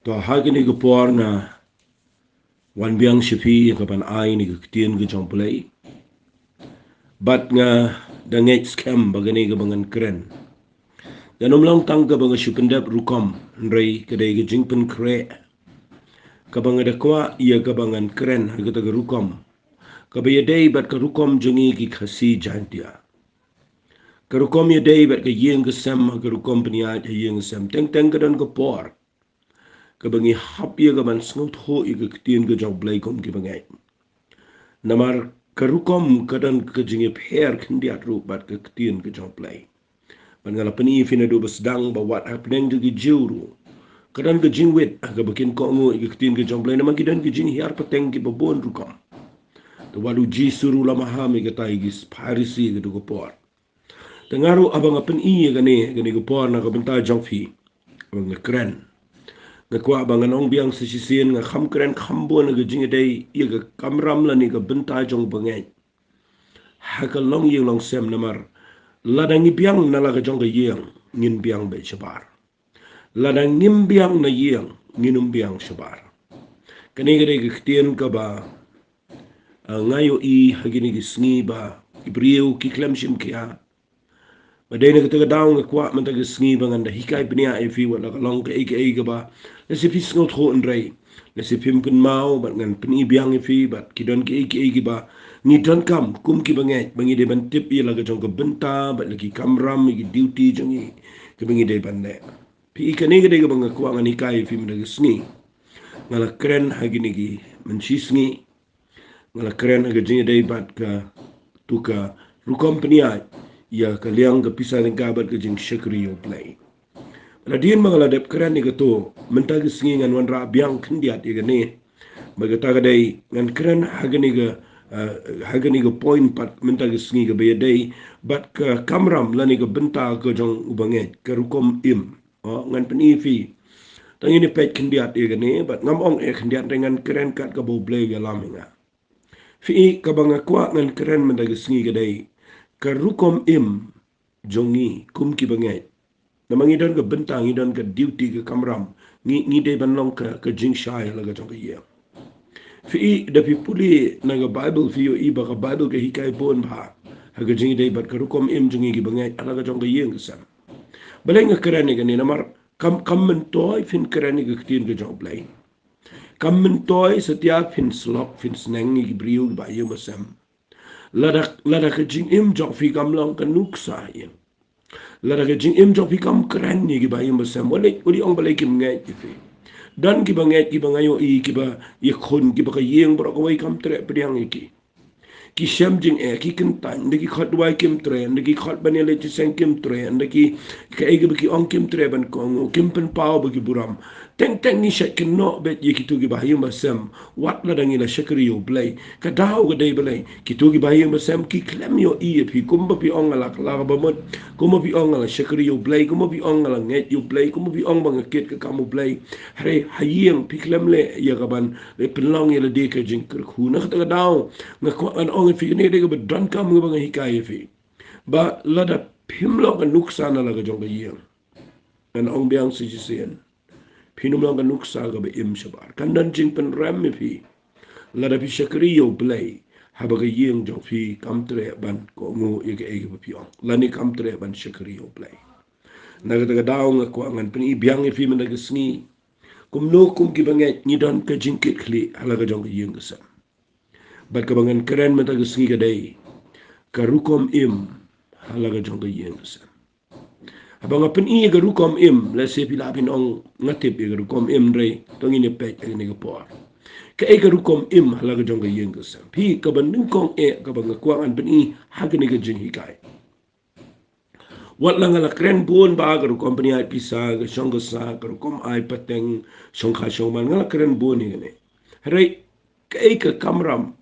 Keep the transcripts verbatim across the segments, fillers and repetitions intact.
To, ha kane ka por nga wan biang sha phi ïa ka ban ai ïa ka ktien ka jong U Blei. Bad nga da ngeit skhem ba kane kaba ngan kren, kan ym long tang kaba nga shu pyndep rukom, hynrei ka dei ka jingpynkhreh kaba nga da kwah ïa kaba ngan kren ha kata ka rukom kaba ïadei bad ka rukom jong ngi ki Khasi Jaiñtia. Ka rukom ïadei bad ka ïing ka sem, ka rukom pynïaid ha ïing ka sem. Teng teng ka don ka por kaba ngi hap ïa ka ban sngewthuh ïa ka ktien ka jong U Blei kum ki bangeit. Namar ka rukom ka don ka jingïapher khyndiat ruh bad ka ktien ka jong U Blei. Bad nga la pyni ïa phi naduh ba sdang ba wat hapdeng jong ki Jiw ruh ka don ka jingwit ha kaba kin kohnguh ïa ka ktien ka jong U Blei, namar ki don ka jinghiar pateng kiba bun rukom. Te wat U Jisu ruh u la maham ïa kata ïa ki Pharisi ha kato ka por. Te nga ruh haba nga pyni ïa kane, kane ka por na ka bynta jong phi, haba nga kren, nga kwah ba ngan ong biang sa shisien, nga kham kren kham bun ha ka jingïadei ïa ka kamram lane ka bynta jong u bangeit ha ka longïing longsem. Namar lada ngi biang na la ka jong ka ïing, ngin biang beit shabar. Lada ngim biang na ïing, ngin ym biang shabar. Kane ka dei ka ktien kaba, ah, nga ïohi ha kine ki sngi ba ki briew ki khlem shim khia. Ba dei na kata ka daw nga kwah mynta ka sngi ba ngan da hikai bniah ïa phi, wat la ka long kaei kaei kaba lehse phi sngewthuh, hynrei lehse phim kynmaw, bad ngan pyni biang ïa phi, bad ki don kaei kaei kiba ngi donkam kum ki bangeit ba ngi dei ban tip ïa la ka jong ka bynta bad la ki kamram, ïa ki duty jong ngi kiba ngi dei ban leh. Phi i, kane ka dei kaba nga kwah ngan hikai ïa phi mynta ka sngi. Nga la kren ha kine ki mynshisngi, nga la kren ha ka jingïadei bad kato ka rukom pynïaid ïa ka liang ka pisa tyngka bad ka jingshakri ïa U Blei. Lada dien ba nga la dep kren ïa kato, mynta ka sngi ngan wanrah biang khyndiat ïa kane. Bad kata ka dei, ngan kren ha kane ka, ah, ha kane ka point pat mynta ka sngi kaba ïadei bad ka kamram lane ka bynta ka jong u bangeit, ka rukom im. Oh, ngan pyni ïa phi. Tang ïa peit khyndiat ïa kane, bad ngam ong eh khyndiat, te ngan kren kat kaba U Blei u ïalam ïa nga. Phi i, kaba nga kwah ngan kren mynta ka sngi ka dei ka rukom im jong ngi kum ki bangeit. Namar ngi don ka bynta, ngi don ka duty, ka kamram. Ngi, ngi dei ban long ka, ka jingshai ha la ka jong ka ïing. Phi i, da phi pule na ka Baibl, phi ïohi ba ka Baibl ka hikai bun bha ha ka jingïadei bad ka rukom im jong ngi ki bangeit ha la ka jong ka ïing ka sem. Balei nga kren ïa kane? Namar kam, kam myntoi phin kren ïa ka ktien ka jong U Blei. Kam myntoi satia phin slok, phin sneng ïa ki briew kiba ïing ba sem. Lada, lada ka jingim jong phi kam long ka nuksa ïa, lada ka jingim jong phi kam kren ïa kiba ïing ba sem, wat leh, wat leh ong balei kim ngeit ïa phi. Don kiba ngeit, kiba nga ïohi, kiba ïakhun, kiba ka ïing baroh kawei kam treh pdiang ïa ki. Ki shem jingeh, ki kyntait, ynda ki khot duwai kim treh, ynda ki khot ban ïaleit jingïaseng kim treh, ynda ki, kaei kaba ki ong kim treh ban kohnguh, kim pynpaw ba ki burom. Teng teng ngi shait kynnoh beit ïa kito kiba ha ïing ba sem, wat lada ngi la shakri ïa U Blei. Ka daw ka dei balei? Kito kiba ha ïing ba sem ki khlem ïohi ïa phi, kumba phi ong nga la kylla kaba mut, kumba phi ong nga la shakri ïa U Blei, kumba phi ong nga la ngeit ïa U Blei, kumba phi ong ba nga kit ka kam U Blei. Hynrei ha ïing phi khlem leh ïa ka ban leh pynlong ïa lade ka jingkyrkhu. Na kata ka daw nga kwah ngan ong ïa phi, kane ka dei kaba donkam kaba nga hikai ïa phi. Ba lada phim long ka nuksa na la ka jong ka ïing, ngan ong biang sa shisien, phin ym long ka nuksa kaba im shabar. Kan don jingpynrem ïa phi lada phi shakri ïa U Blei haba ka ïing jong phi kam treh ban kohnguh ïa kaei kaba phi ong, lane kam treh ban shakri ïa U Blei. Na kata ka daw nga kwah ngan pyni biang ïa phi mynta ka sngi kumno kum ki bangeit ngi don ka jingkitkhlieh ha la ka jong ka ïing ka sem. Bad kaba ngan kren mynta ka sngi ka dei ka rukom im ha la ka jong ka ïing ka sem. Haba nga pyni ïa ka rukom im, lehse phi lah phin ong nga tip ïa ka rukom im, hynrei to ngin ïa peit ha kane ka por. Kaei ka rukom im ha la ka jong ka ïing ka sem? Phi, kaba nyngkong eh kaba nga kwah ngan pyni ha kane ka jinghikai. Wat la nga la kren bun bha ka rukom pynïaid pisa, ka shong ka sah, ka rukom ai pateng, shongkha shongman, nga la kren bun ïa kane. Hynrei kaei ka kamram,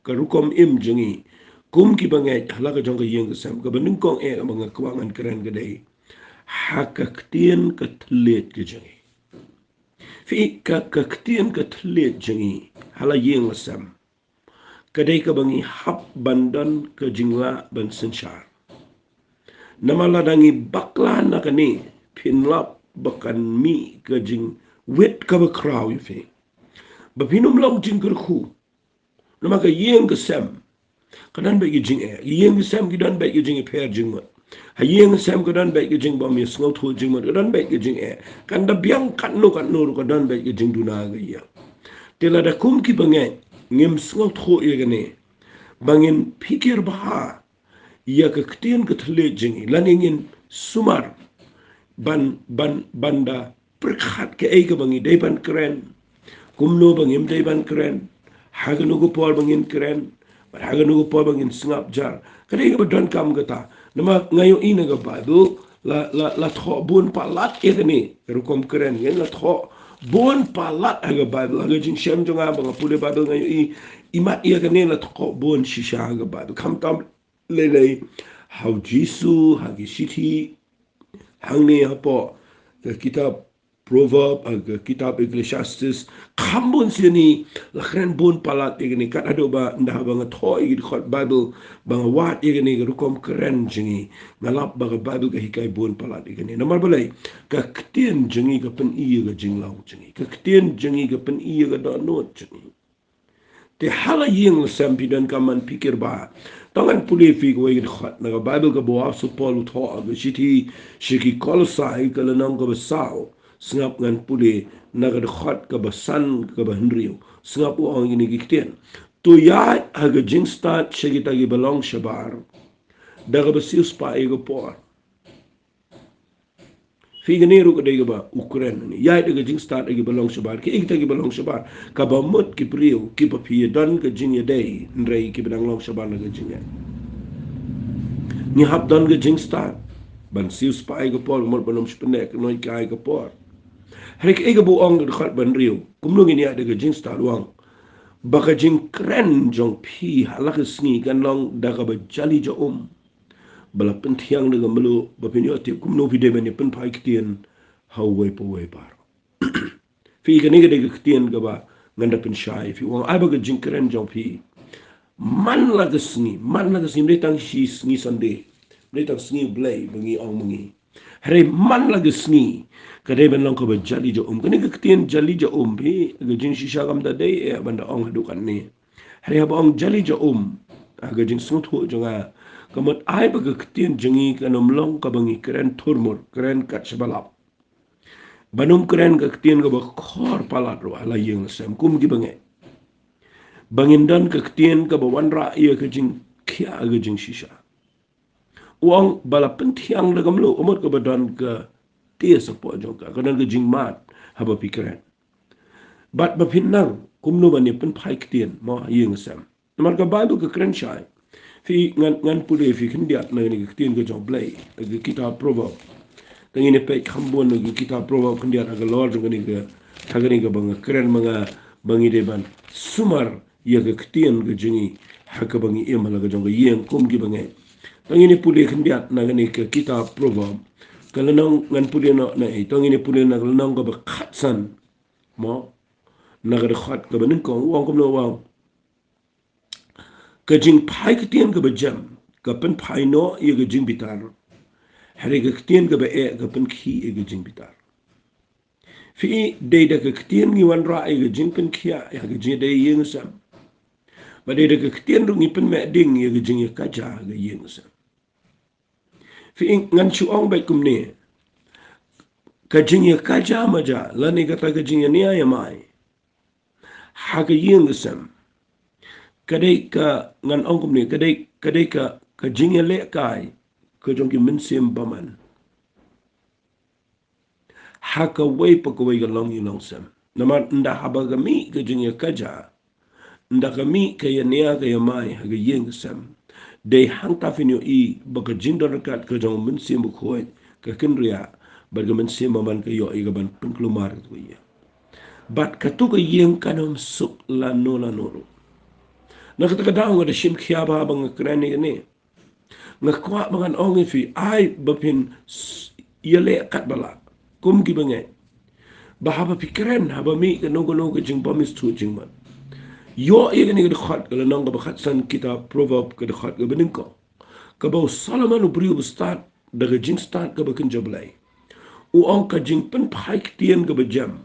ka rukom im jong ngi kum ki bangeit ha la ka jong ka ïing ka sem, kaba nyngkong eh kaba nga kwah ngan kren ka dei ha ka ktien ka thylliej ka jong ngi. Phi, ka, ka ktien ka thylliej jong ngi ha la ïing la sem ka dei kaba ngi hap ban don ka jinglah ban synshar. Namar lada ngi bakla na kane, phin lap ba kan mih ka jing, wit kaba khraw ïa phi, ba phin ym long jingkyrkhu. Namar ka ïing ka sem ka don bad ki jingeh, ka ïing ka sem ki don bad ki jingïapher jingmut. Ha ïing ka sem ka don bad ki jingbym ïasngewthuh jingmut, ka don bad ki jingeh. Kan da biang katno katno ruh ka don bad ki jingduna ha ka ïing. Te lada kum ki bangeit ngim sngewthuh ïa kane, ba ngin pyrkhat bha ïa ka ktien ka thylliej jong ngi, lane ngin sumar ban, ban, ban da pyrkhat kaei kaba ngi dei ban kren, kumno ba ngim dei ban kren, ha kano ka por ba ngin kren, bad ha kano ka por ba ngin sngap jar. Ka dei kaba donkam kata. Namar nga ïohi na ka Baibl, la, la, la thoh bun palat ïa kane ka rukom kren, ngin la thoh bun palat ha ka Baibl. Ha ka jingshem jong nga ba nga pule Baibl nga ïohi imat ïa kane la thoh bun shisha ha ka Baibl. Khamtam lei lei ha U Jisu, ha ki shithi, hangne hapoh ka kitab Proverb, ha ka kitab Ecclesiastes, kham bun sien ngi la kren bun palat ïa kane. Kat haduh ba ynda haba nga thoh ïa ki dkhot Baibl, ba nga wad ïa kane ka rukom kren jong ngi, nga lap ba ka Baibl ka hikai bun palat ïa kane. Namar balei? Ka ktien jong ngi ka pyni ïa ka jinglong jong ngi, ka ktien jong ngi ka pyni ïa ka dohnud jong ngi. Te ha la ïing la sem phi donkam ban pyrkhat bha. To ngan pule ïa phi kawei ka dkhot na ka Baibl kaba u Apostol Paul u thoh ha ka shithi sha ki Kolosai, ka lynnong kaba saw. Sngap, ngan pule na ka dkhot kaba san, kaba hynriew. Sngap, u ong kine ki ktien: To ïaid ha ka jingstad sha kita kiba long shabar da kaba siewspah ïa ka por. Phi, kane ruh ka dei kaba u kren hangne. Ïaid da ka jingstad ïa kiba long shabar. Kiei kita kiba long shabar? Kaba mut ki briew kiba phi ïadon ka jingïadei, hynrei kiba dang long shabar na ka jingïaid. Ngi hap don ka jingstad ban siewspah ïa ka por, mut ban ym shu pynneh kynnoh ïa ka por. Hynrei kaei kaba u ong ka dkhot ba hynriew, kumno ngin ïaid da ka jingstad? U ong ba ka jingkren jong phi ha la ka sngi kan long da kaba jali ja um, ba la pynthiang da ka mluh, ba phin ïoh tip kumno phi dei ban ïa pynphai ktien ha uwei pa uwei baroh. Phi, kane ka dei ka ktien kaba ngan da pynshai ïa phi. U ong, ai ba ka jingkren jong phi man la ka sngi, man la ka sngi, ym dei tang shi sngi Sunday, ym dei tang sngi U Blei ba ngi ong ma ngi. Hynrei man la ka sngi ka dei ban long kaba jali ja um. Kane ka ktien jali ja um, phi, ka jingshisha kam da dei eh ban da ong haduh katne. Hynrei haba ong jali ja um, ha ka jingsngewthuh jong nga, ka mut ai ba ka ktien jong ngi kan ym long kaba ngi kren thurmur, kren kat shaba lap. Ban ym kren ka ktien kaba khor palat ruh ha la ïing la sem kum ki bangeit. Ba ngin don ka ktien kaba wanrah ïa ka jingkhiah ha ka jingshisha. U ong ba la pynthiang da ka mluh, ka mut kaba don ka taste hapoh jong ka, ka don ka jingmad haba phi kren. Bad ba phin nang kumno ban ïa pynphai ktien mo ha ïing ha sem. Namar ka Baibl ka kren shai. Phi, ngan, ngan pule ïa phi khyndiat na kane ka ktien ka jong U Blei, ka kitab Proverb. Te ngin ïa peit kham bun na ka kitab Proverb khyndiat ha ka lor jong kane ka, ha kane kaba nga kren ma nga ba ngi dei ban sumar ïa ka ktien ka jong ngi ha kaba ngi im ha la ka jong ka ïing kum ki bangeit. To ngin ïa pule khyndiat na kane ka kitab Proverb, ka lynnong, ngan pule noh na, eh, to ngin ïa pule na ka lynnong kaba khatsan mo, na ka dkhot kaba nyngkong. U ong kumno? U ong, ka jingphai ktien kaba jem ka pynphai noh ïa ka jingbitar, hynrei ka ktien kaba eh ka pynkhih ïa ka jingbitar. Phi, dei da ka ktien ngi wanrah ïa ka jingpynkhiah ha ka jingïadei ïing sem. Bad dei da ka ktien ruh ngi pynmeh ding ïa ka jingïakajia ha ka ïing sem. Phi, ngan shu ong beit kumne, ka jingïakajia maja lane kata ka jingïania ïamai ha ka ïing sem, ka dei ka, ngan ong kumne, ka dei, ka dei ka, ka jingïalehkai ka jong ki mynsiem bymman ha kawei pa kawei ka longïing longsem. Namar ynda haba ka mih ka jingïakajia, ynda ka mih ka ïania ka ïamai ha ka ïing ka sem, dei hangta phin ïohi ba ka jingdon ryngkat ka jong u Mynsiem Bakhuid ka kynriah, bad ka mynsiem bymman ka ïoh ïa kaban pynkulmar ïa kata ka ïing. Bad kata ka ïing kan ym suk lano lano ruh. Na kata ka daw nga da shim khia bha ba nga kren ïa kane. Nga kwah ba ngan ong ïa phi, ai ba phin s-, ïaleh katba lah kum ki bangeit, ba haba phi kren, haba mih kano kano ka jingbym ïasngewthuh jingmut. Ïoh ïa kane ka dkhot, ka lynnong kaba khatsan kitab Proverb, ka dkhot kaba nyngkong, kaba u Solomon u briew ba stad da ka jingstad kaba kynja U Blei, u ong, ka jingpynphai ktien kaba jem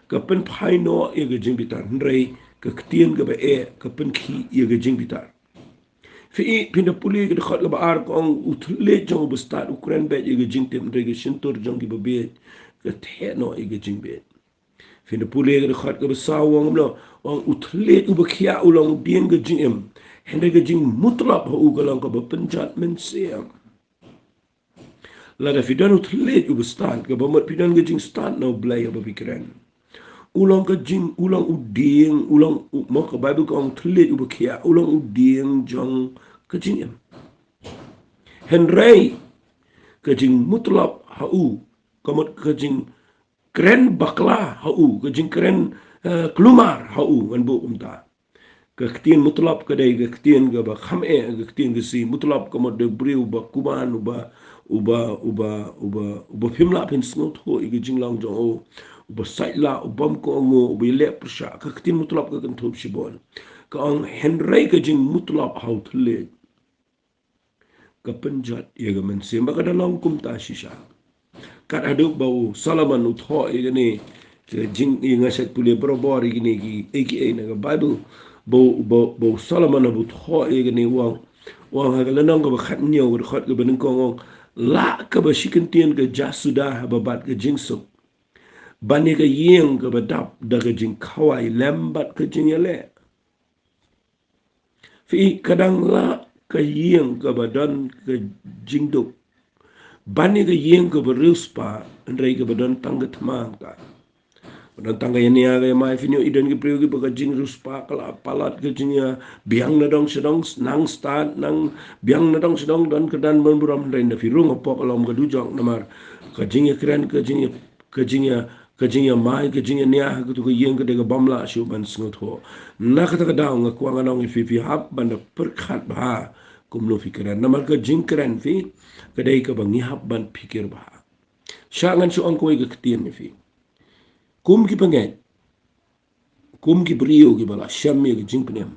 ka pynphai noh ïa ka jingbitar, hynrei ka ktien kaba eh ka pynkhih ïa ka jingbitar. Phi i, phin da pule ka dkhot kaba ar, ka ong u thylliej jong u bastad u kren beit ïa ka jingtip, hynrei ka shyntur jong kiba bieit ka theh noh ïa ka jingbieit. Phin da pule ka dkhot kaba saw, u ong kumno? U ong u thylliej uba khiah u long u dieng ka jingim, hynrei ka jingmutlop ha u ka long kaba pynjot mynsiem. Lada phi don u thylliej u bastad, kaba mut phi don ka jingstad na U Blei haba phi kren, u long ka jing, u long u dieng, u long u, mo, ka Baibl ka ong thylliej uba khiah u long u dieng jong ka jingim. Hynrei ka jingmutlop ha u, ka mut ka jingkren bakla ha u, ka jingkren, eh, kulmar ha u, ngan buh kumta. Ka ktien mutlop ka dei ka ktien kaba kham eh, ka ktien Khasi. Mutlop ka mut dei u briew uba kuban, uba, uba, uba, uba, uba phim lah phin sngewthuh ïa ka jinglong jong u, uba sait lah, u bym kohnguh, uba ïaleh pyrshah. Ka ktien mutlop ka kynthup shibun. Ka ong hynrei ka jingmutlop ha u thylliej ka pynjot ïa ka mynsiem, ba ka da long kumta shisha. Kat haduh ba u Solomon u thoh ïa kane ka jing, ïa, nga shait pule barabor ïa kine ki, ïa ki, ïa na ka Baibl, ba u, ba u, ba u Solomon haba u thoh ïa kane u ong, u ong ha ka lynnong kaba khathynñiew, ka dkhot kaba nyngkong, u ong: Lah kaba shi kyntien ka jasuda haba bat ka jingsuk, ban ïa ka ïing kaba dap da ka jingkhawai lem bad ka jingïaleh. Phi i, ka dang lah ka ïing kaba don ka jingduk ban ïa ka ïing kaba riewspah, hynrei kaba don tang ka thma hangta. Ba don tang ka ïania ka ïamai. Phin ïohi don ki briew kiba ka jingriewspah ka la palat, ka jingïabiang nadong shadong, nang stad, nang biang nadong shadong, don kyrdan bun burom, hynrei lada phi rung hapoh ka lom ka dujok, namar ka jingïakren, ka jingïa, ka jingïa, ka jingïamai, ka jingïania ha katu ka ïing ka dei ka bym lah shuh ban sngewthuh. Na kata ka daw nga kwah ngan ong ïa phi, phi hap ban da pyrkhat bha kumno phi kren. Namar ka jingkren phi ka dei kaba ngi hap ban phikir bha. Shah ngan shu ong kawei ka ktien ïa phi. Kum ki bangeit, kum ki briew kiba la shem ïa ka jingpynim,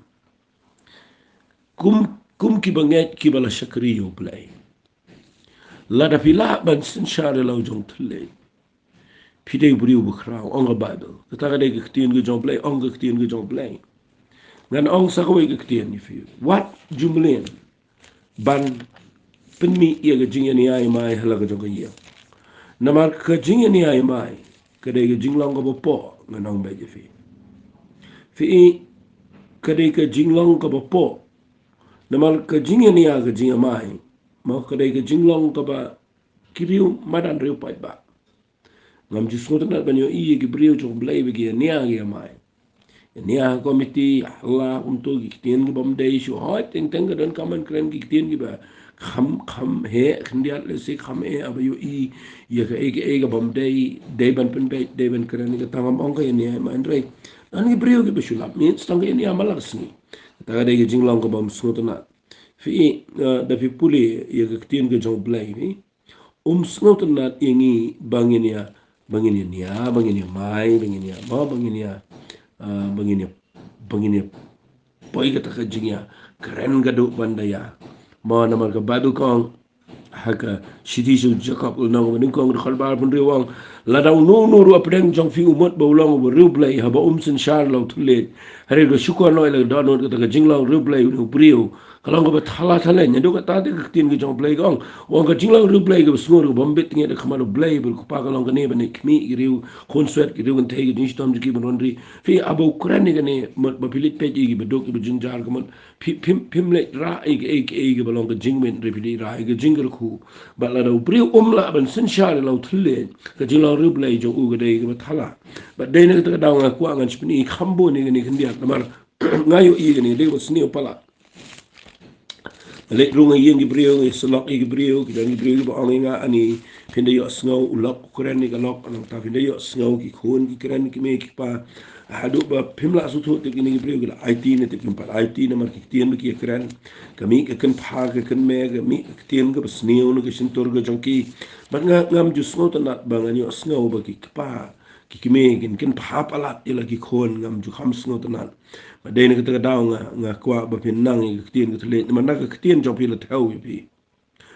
kum, kum ki bangeit kiba la shakri ïa U Blei, lada phi lah ban synshar ïa la u jong thylliej, phi dei u briew bakhraw, ong ka Baibl. Kata ka dei ka ktien ka jong U Blei, ong ka ktien ka jong U Blei. Ngan ong sa kawei ka ktien ïa phi. Wat ju mlien ban pynmih ïa ka jingïania ïamai ha la ka jong ka ïing. Namar ka jingïania ïamai ka dei ka jinglong kaba poh, ngan ong beit ïa phi. Phi i, ka dei ka jinglong kaba poh. Namar ka jingïania, ka jingïamai, mo, ka dei ka jinglong kaba ki riew madan riew paidbah. Ngam ju sngewtynnat ban ïohi ïa ki briew jong U Blei ba ki ïania, ki ïamai. Ïania ha komiti, ha la kumto, ki ktien ki bym dei shuh. Hooid, teng teng ka donkam ban kren ki ktien kiba kham, kham heh khyndiat, lehse kham eh, haba ïohi ïa kaei kaei ka bym dei, dei ban pynbeit, dei ban kren. Kata ngam ong ka ïania ïamai, hynrei don ki briew kiba shu lap miet tang ka ïania man la ka sngi. Kata ka dei ka jinglong ka bym sngewtynnat. Phi i, eh, da phi pule ïa ka ktien ka jong U Blei, phi, um sngewtynnat ïa ngi ba ngin ïa, ba ngin ïania, ba ngin ïamai, ba ngin ïa, ba, ba ngin ïa, ah, ba ngin ïa, ba ngin ïa poi kata ka jingïakren ka duk ban da ïa. Mo, namar ka Baibl ka ong ha ka Shithi sha u Jakob, lynnong kaba nyngkong, dkhot ba arphew hynriew, u ong: Lada uno uno ruh hapdeng jong phi u mut ba u long uba riewblei, haba um synshar la u thylliej, hynrei da shukor noh ïa la ka dohnud, kata ka jinglong riewblei une u briew ka long kaba thala thaleng. Naduh kata te ka ktien ka jong U Blei ka ong, u ong ka jinglong riewblei kaba sngur, kaba ym bit tngit ha khmat U Blei bad U Kpa ka long kane: ban ïa khmih ki riew khunswet, ki riew kynthei, ka jingshitom jong ki ban wan ri. Phi, haba u kren ïa kane, mut ba phi leit peit ïa kiba duk, kiba jynjar, ka mut phi, phim, phim leit rah ïa kaei kaei kaba long ka jingmut, hynrei phi leit rah ïa ka jingkyrkhu. Bad lada u briew um lah ban synshar ïa la u thylliej, ka jinglong riewblei jong u ka dei kaba thala. Bad dei na kata ka daw nga kwah ngan shu pyni kham bun ïa kane khyndiat, namar nga ïohi ïa kane dei kaba sniew palat. Leit rung ha ïing ki briew, ngi syllok ïa ki briew, ki don ki briew kiba ong ïa nga, ani, phin da ïohsngew u lok u kren ïa ka lok, nangta phin da ïohsngew ki khun ki kren, ki kmie ki kpa. Haduh ba phim lah sngewthuh, tip kine ki briew ki la aiti ne tip kim pat aiti, namar ki ktien ba ki ïakren ka mih ka kynpha ka kynmaw, ka mih ka ktien kaba sniew na ka shyntur ka jong ki. Bad nga ngam ju sngewtynnat ba ngan ïohsngew ba ki kpa ki kmie kin kynpha palat ïa la ki khun, ngam ju kham sngewtynnat. Bad dei na kata ka daw nga, nga kwah ba phin nang ïa ka ktien ka thylliej, namar na ka ktien jong phi la thew ïa phi.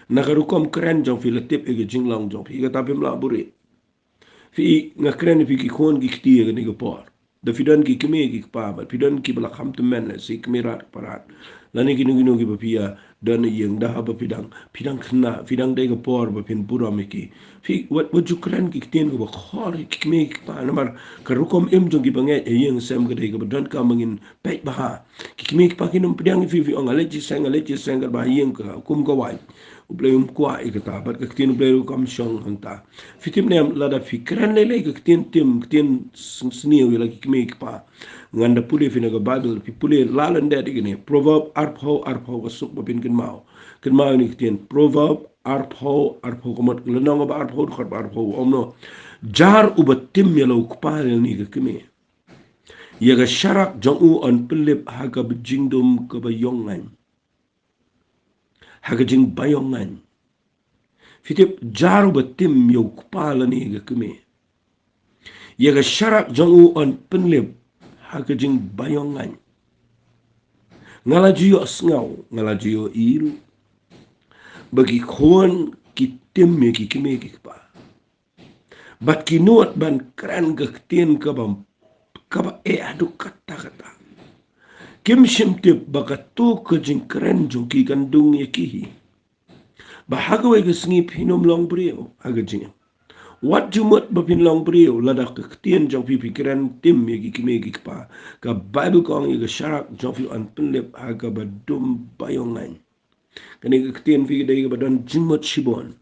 Na ka rukom kren jong phi la tip ïa ka jinglong jong phi, kata phim lah buhrieh. Phi, nga kren ïa phi ki khun ki kti ha kane ka por. Da phi don ki kmie ki kpa, bad phi don kiba la kham tymmen, lehse kmie rat kpa rat, lane kino kino kiba phi ïa don ha ïing, da haba phi dang, phi dang khynnah, phi dang dei ka por ba phin burom ïa ki. Phi, wat, wat ju kren ki ktien kaba khor ïa ki kmie ki kpa, namar ka rukom im jong ki bangeit ha ïing sem ka dei kaba donkam ba ngin peit bha. Ki kmie ki kpa kin ym pdiang ïa phi, phi ong, "Nga leit shisha, nga leit shisha," katba ha ïing ka kum ka waiñ. U Blei um kwah ïa kata, bad ka ktien U Blei ruh kam shong hangta. Phi tip ne em, lada phi kren lei lei ka ktien tim, ktien s-, sniew ïa la ki kmie ki kpa, ngan da pule phi na ka Baibl, phi pule la lyndet ïa kane, Proverb arphew, arphew, ka suk ba phin kynmaw. Kynmaw ïa kane ka ktien, Proverb arphew, arphew, ka mut ka lynnong kaba arphew, dkhot ba arphew, ong kumno: "Jar uba tim ïa la u kpa lane ka kmie, ïa ka sharak jong u yn pynlip ha kaba jingdum kaba ïong ngaiñ, ha ka jingbaïong ngaiñ." Phi tip, jar uba tim ïa u kpa lane ka kmie, ïa ka sharak jong u yn pynlip ha ka jingbaïong ngaiñ. Nga la ju ïohsngew, nga la ju ïohi ruh, ba ki khun ki tim ïa ki kmie ki kpa, bad ki nud ban kren ka ktien kaba, kaba eh haduh katta katta. Kim shym tip ba kato ka jingkren jong ki kan dung ïa ki hi, ba ha kawei ka sngi phin ym long briew ha ka jingim. Wat ju mut ba phin long briew lada ka ktien jong phi, phi kren tim ïa ki kmie ki kpa. Ka Baibl ka ong, ïa ka sharak jong phi yn pynlip ha kaba dum baïong ngaiñ. Kane ka ktien, phi, ka dei kaba don jingmut shibun.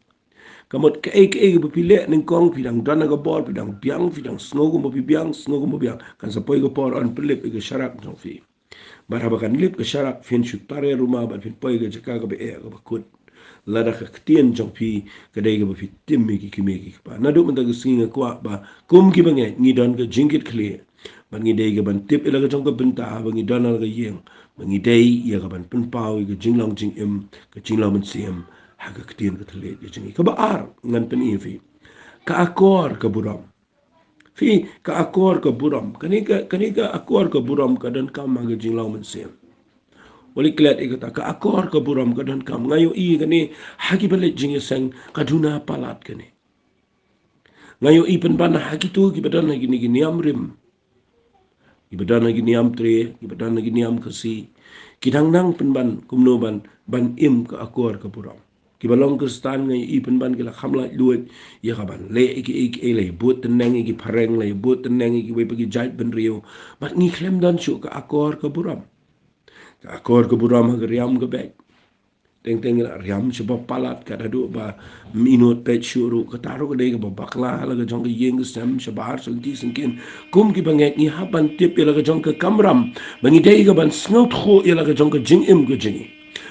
Ka mut kaei kaei kaba phi leh nyngkong, phi dang don ha ka bor, phi dang biang, phi dang sngew kumba phi biang, sngew kumba biang, kan sa poi ka por yn pynlip ïa ka sharak jong phi. Bad haba kan lip ka sharak, phin shu tare ruma bad phin poi ka jaka kaba eh kaba kut, lada ka ktien jong phi ka dei kaba phi tim ïa ki kmie ki kpa. Naduh mynta ka sngi nga kwah ba kum ki bangeit ngi don ka jingkitkhlieh, bad ngi dei ka ban tip ïa la ka jong ka bynta ba ngi don ha la ka ïing, ba ngi dei ïa ka ban pynpaw ïa ka jinglong jingim, ka jinglong mynsiem ha ka ktien ka thylliej ka jong ngi. Kaba ar ngan pyni ïa phi, ka akor ka burom. Phi, ka akor ka burom. Kane ka, kane ka akor ka burom ka donkam ha ka jinglong mynsiem. Wat leh klet ïa kata, ka akor ka burom ka donkam. Nga ïohi kane ha kiba leit jingïaseng, ka duna palat kane. Nga ïohi pynban ha kito kiba don ha kine ki niam rim, kiba don ha ki niam Tre, kiba don ha ki niam Khasi, ki dang nang pynban kumno ban, ban im ka akor ka burom. Kiba long Khristan nga ïohi pynban ki la kham laitluid ïa ka ban leh ïa ki, ïa ki, ïa la ïa bud tneng ïa ki phareng, la ïa bud tneng ïa kiwei pat ki jait bynriew. Bad ngi khlem don shuh ka akor ka burom. Ka akor ka burom ha ka riam ka beit. Teng teng la riam shaba palat, kat haduh ba ym inud peit shuh ruh, kata ruh ka dei kaba bakla ha la ka jong ka ïing ka sem, shabar sha lynti syngkien. Kum ki bangeit ngi hap ban tip ïa la ka jong ka kamram, ba ngi dei ka ban sngewthuh ïa la ka jong ka jingim ka jong ngi,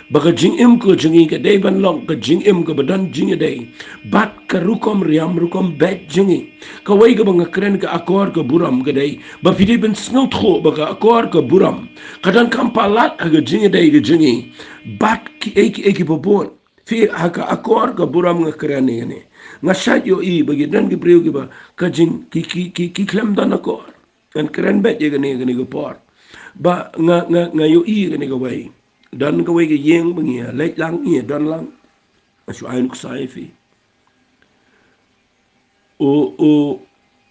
ba ka jingim ka jong ngi ka dei ban long ka jingim kaba don jingïadei bad ka rukom riam rukom beit jong ngi. Kawei kaba nga kren ka akor ka burom ka dei ba phi dei ban sngewthuh ba ka akor ka burom ka donkam palat ha ka jingïadei ka jong ngi bad kiei kiei kiba bun. Phi, ha ka akor ka burom nga kren ïa kane. Nga shait ïohi ba ki don ki briew kiba ka jing, ki, ki, ki, ki khlem don akor. Ngan kren beit ïa kane, kane ka por. Ba nga, nga, nga ïohi ïa kane kawei. Don kawei ka ïing ba ngi ïa leit lang, ngi ïa don lang. Nga shu ai nuksa ïa phi. U, u,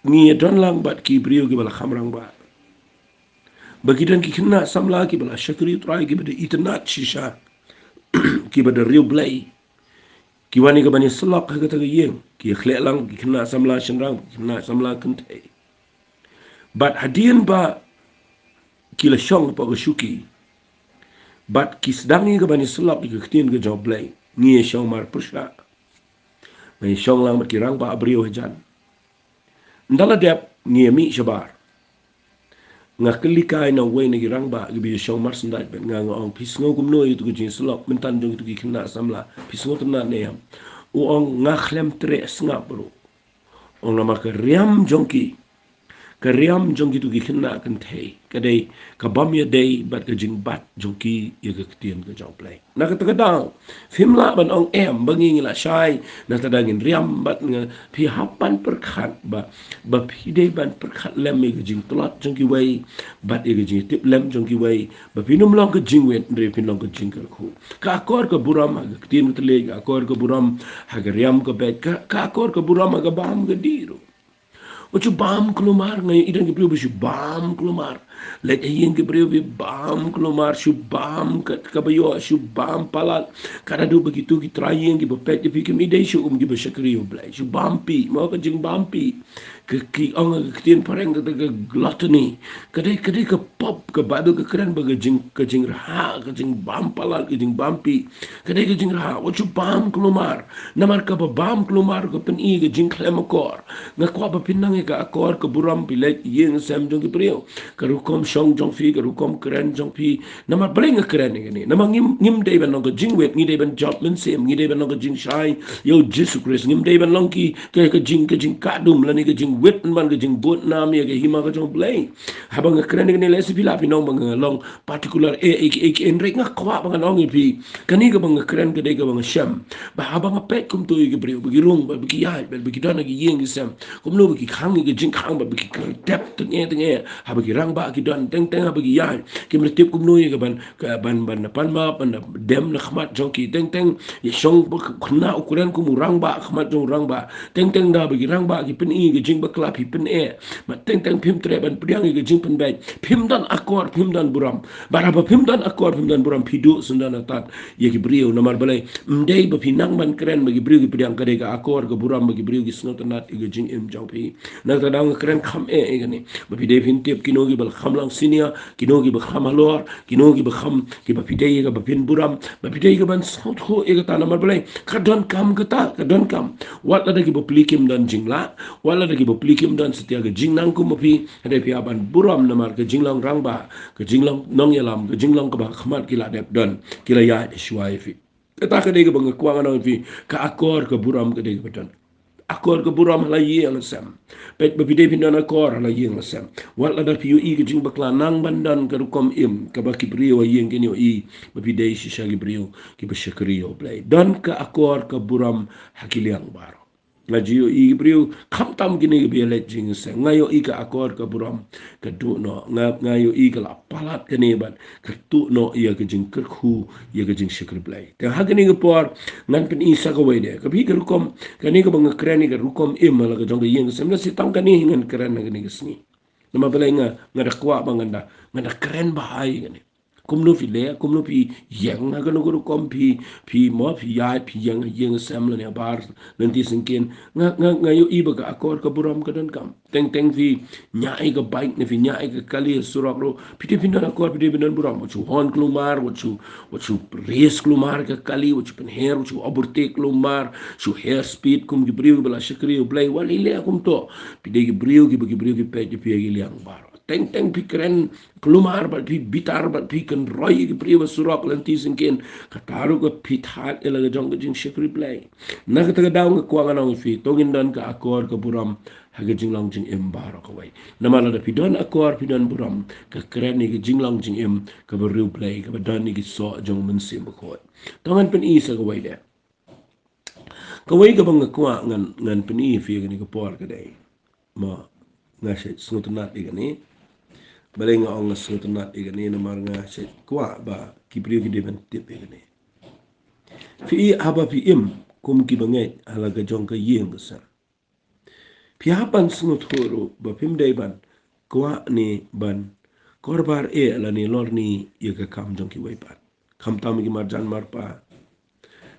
ngi ïa don lang bad ki briew kiba la kham rangbah. Ba ki don ki khynnah samla kiba la shakri U Trai, kiba da itynnad shisha, kiba da riewblei. Ki wan ïa ka ban ïasyllok ha kata ka ïing. Ki ïa khleh lang, ki khynnah samla shynrang, ki khynnah samla kynthei. Bad hadien ba ki la shong hapoh ka shuki, bad ki sdang ïa ka ban ïasyllok ïa ka ktien ka jong U Blei, ngi ïa shong marpyrshah. Ngi ïa shong lang bad ki rangbah briew hajan. Ynda la dep ngi ïa mih shabar. Nga kylli kai na uwei na ki rangbah kiba ïa shong marsyndaid bad nga, nga ong, "Phi sngew kumno ïa kito ki jingïasyllok mynta jong kito ki khynnah samla? Phi sngewtynnad ne em?" U ong, "Nga khlem treh sngap ruh." Ong, namar ka riam jong ki, ka riam jong kito ki khynnah kynthei ka dei ka bym ïadei bad ka jingbat jong ki ïa ka ktien ka jong U Blei. Na kata ka daw, phim lah ban ong em ba ngi ngi la shai, nangta da ngin riam bad nga, phi hap ban pyrkhat ba, ba phi dei ban pyrkhat lem ïa ka jingtlot jong kiwei bad ïa ka jingtip lem jong kiwei, ba phin ym long ka jingwit hynrei phin long ka jingkyrkhu. Ka akor ka burom ha ka ktien ka thylliej, ka akor ka burom ha ka riam ka beit, ka, ka akor ka burom ha ka bam ka dih ruh. Wat shu bam kulmar, nga ïohi don ki briew ba shu bam kulmar. Leit ha ïing ki briew ba bam kulmar, shu bam ka, kaba ïoh, shu bam palat. Ka da duh ba kito ki trai ïing kiba peit ïa phi kim ïadei shuh kum kiba shakri ïa U Blei. Shu bam pih, mo, ka jingbam pih. Ka, ki ong ha ka ktien phareng kata ka gluttony. Ka dei, ka dei ka pop, ka Baibl ka kren ba ka jing, ka jingrhah, ka jingbam palat, ka jingbam pih. Ka dei ka jingrhah, wat shu bam kulmar. Namar kaba bam kulmar ka pyni ka jingkhlem akor. Nga kwah ba phin nang ïa ka akor ka burom, phi leit ïing sem jong ki briew. Ka rukom shong jong phi, ka rukom kren jong phi. Namar balei nga kren ïa kane? Namar ngim, ngim dei ban long ka jingwit, ngi dei ban jop mynsiem, ngi dei ban long ka jingshai ïa U Jisu Khrist, ngim dei ban long ki, ka, ka jing, ka jingkhatdum lane ka jingwit, ban ka jingbud nam ïa ka hima ka jong U Blei. Haba nga kren ïa kane, lehse phi lah phi ong ba nga long particular, eh, eh, eh, eh, hynrei nga kwah ba ngan ong ïa phi. Kane kaba nga kren ka dei kaba nga shem. Ba haba nga peit kumto ïa ki briew ba ki rung, ba ki ïaid, ba ki don ha ki ïing ki sem, kumno ba ki khang ïa ka jingkhang, ba ki kyrtep teng eh teng eh. Haba ki rangbah ki don teng teng, haba ki ïaid, kim da tip kumno ïa ka ban, ka ban, ban da pan map, ban da dem na khmat jong ki teng teng. Ïa shong ba khynnah u kren kum u rangbah ha khmat jong u rangbah. Teng teng da ba ki rangbah ki pyni ïa ka jingbakla, phi pyn-eh. Bad teng teng phim treh ban pdiang ïa ka jingpynbeit. Phim don akor, phim don burom. Bad haba phim don akor, phim don burom, phi duh syndon artat ïa ki briew. Namar balei? Ym dei ba phi nang ban kren ba ki briew ki pdiang, ka dei ka akor ka burom ba ki briew ki sngewtynnat ïa ka jingim jong phi. Na kata ka daw nga kren kham eh ïa kane. Ba phi dei phin tip kino kiba la kham long senior, kino kiba kham halor, kino kiba kham, kiba phi dei ïa kaba phin burom, ba phi dei ïa ka ban sngewthuh ïa kata. Namar balei? Ka donkam kata, ka donkam. Wat lada ki bapli kim don jinglah, wat lada ki bapli kim don satia ka jingnang kum ma phi, hynrei phi hap ban burom namar ka jinglong rangbah, ka jinglong nongïalam, ka jinglong kaba ha khmat ki la dep don, ki la ïaid shuwa ïa phi. Kata ka dei kaba nga kwah ngan ong ïa phi, ka akor ka burom ka dei kaba don. Akor ka burom ha la ïing ha la sem. Peit ba phi dei phin don akor ha la ïing ha la sem. Wat lada phi ïohi ka jingbakla, nang ban don ka rukom im kaba ki briew ha ïing kin ïohi ba phi dei shisha ki briew kiba shakri ïa U Blei. Don ka akor ka burom ha ki liang baroh. Nga ju ïohi ki briew, khamtam kine kiba ïaleit jingïaseng. Nga ïohi ka akor ka burom ka duh noh. Nga, nga ïohi ka la palat kane bad ka tuh noh ïa ka jingkyrkhu, ïa ka jingshakri Blei. Te ha kane ka por ngan pyni sa kawei de. Ka phi ka rukom, kane kaba nga kren ïa ka rukom im ha la ka jong ka ïing ka sem, lehse tang kane hi ngan kren ha kane ka sngi. Namar balei? Nga, nga da kwah ba ngan da, ngan da kren bha ïa kane. Kumno phi leh, kumno phi ïeng ha kano ka rukom, phi, phi mo, phi ïaid, phi ïeng, ïeng sem lane habar lynti syngkien. Nga, nga, nga ïohi ba ka akor ka burom ka donkam. Teng teng phi ñiah ïa ka bike ne phi ñiah ïa ka kali ha surok ruh, phi dei phin don akor, phi dei phin don burom. Wat shu horn kulmar, wat shu, wat shu race kulmar ka kali, wat shu pynher, wat shu overtake kulmar, shu her speed kum ki briew ba la shakri ïa U Blei. Wat lei leh kumto. Phi dei ki briew kiba ki briew ki peit ïa phi ha ki liang baroh. Teng teng phi kren kulmar bad phi bitar bad phi kynroi ïa ki briew ha surok lynti syngkien. Kata ruh ka phi thait ïa la ka jong ka jingshakri Blei. Na kata ka daw nga kwah ngan ong ïa phi, to ngin don ka akor ka burom ha ka jinglong jingim baroh kawei. Namar lada phi don akor, phi don burom, ka kren ïa ka jinglong jingim kaba riewblei, kaba don ïa ki soh jong U Mynsiem Bakhuid. To ngan pyni sa kawei de. Kawei kaba nga kwah ngan, ngan pyni ïa phi ha kane ka por ka dei, ma, nga shait sngewtynnat ïa kane. Balei nga ong nga sngewtynnat ïa kane? Namar nga shait kwah ba ki briew ki dei ban tip ïa kane. Phi i, haba phi im kum ki bangeit ha la ka jong ka ïing ka sem, phi hap ban sngewthuh ruh ba phim dei ban kwah ne ban korbar eh lane lorni ïa ka kam jong kiwei pat. Khamtam ïa ki marjan marpa,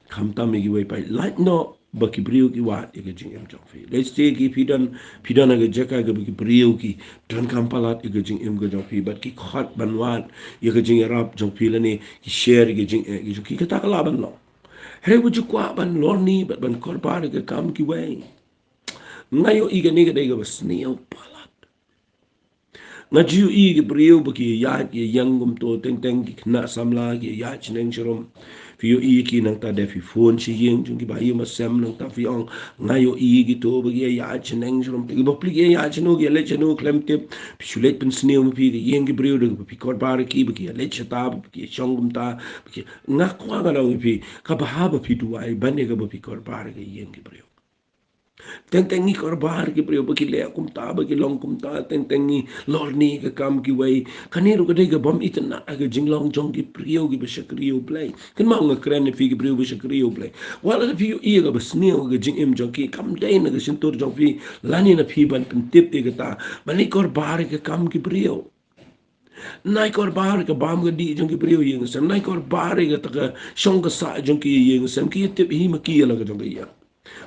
khamtam ïa kiwei pat. Lait noh ba ki briew ki wad ïa ka jingim jong phi. Lehse ki, phi don, phi don ha ka jaka kaba ki briew ki donkam palat ïa ka jingim ka jong phi bad ki khot ban wad ïa ka jingïarap jong phi lane ki share ïa ka jingeh ka jong ki. Kata ka lah ban long. Hynrei wat ju kwah ban lorni bad ban korbar ïa ka kam kiwei. Nga ïohi kane ka dei kaba sniew palat. Nga ju ïohi ki briew ba ki ïaid ïa ïeng kumto teng teng, ki khynnah samla ki ïaid shaneng sharum. Phi ïohi ki nangta de phi phone sha ïing jong ki bahaïing bahasem, nangta phi ong nga ïohi kito ba ki ïaid shaneng sharum. Te ki bapli ki ïaid shano, ki ïaleit shano khlem tip. Phi shu leit pynsniew ma phi ka ïing ki briew da ba phi korbar ïa ki, ba ki ïaleit shata, ba ki shong kumta, ba ki, nga kwah ngan ong ïa phi, kaba bha ba phi duwai ban ïa kaba phi korbar ïa ka ïing ki briew. Teng teng ngi kor bar ki briew ba ki leh kumta, ba ki long kumta, teng teng ngi lorni ka kam kiwei. Kane ruh ka dei ka bym itynnad ha ka jinglong jong ki briew kiba shakri ïa U Blei. Kynmaw, nga kren ïa phi ki briew ba shakri ïa U Blei. Wat la phi ïohi ïa kaba sniew ha ka jingim jong ki, kam dei na ka shyntur jong phi lane na phi ban pyntip ïa kata. Ban leit kor bar ïa ka kam ki briew. Nai kor bar ïa ka bam ka dih jong ki briew ïing sem. Nai kor bar ïa kata ka shong ka sah jong ki ïing sem. Ki ïa tip hi ma ki ïa la ka jong ka ïing.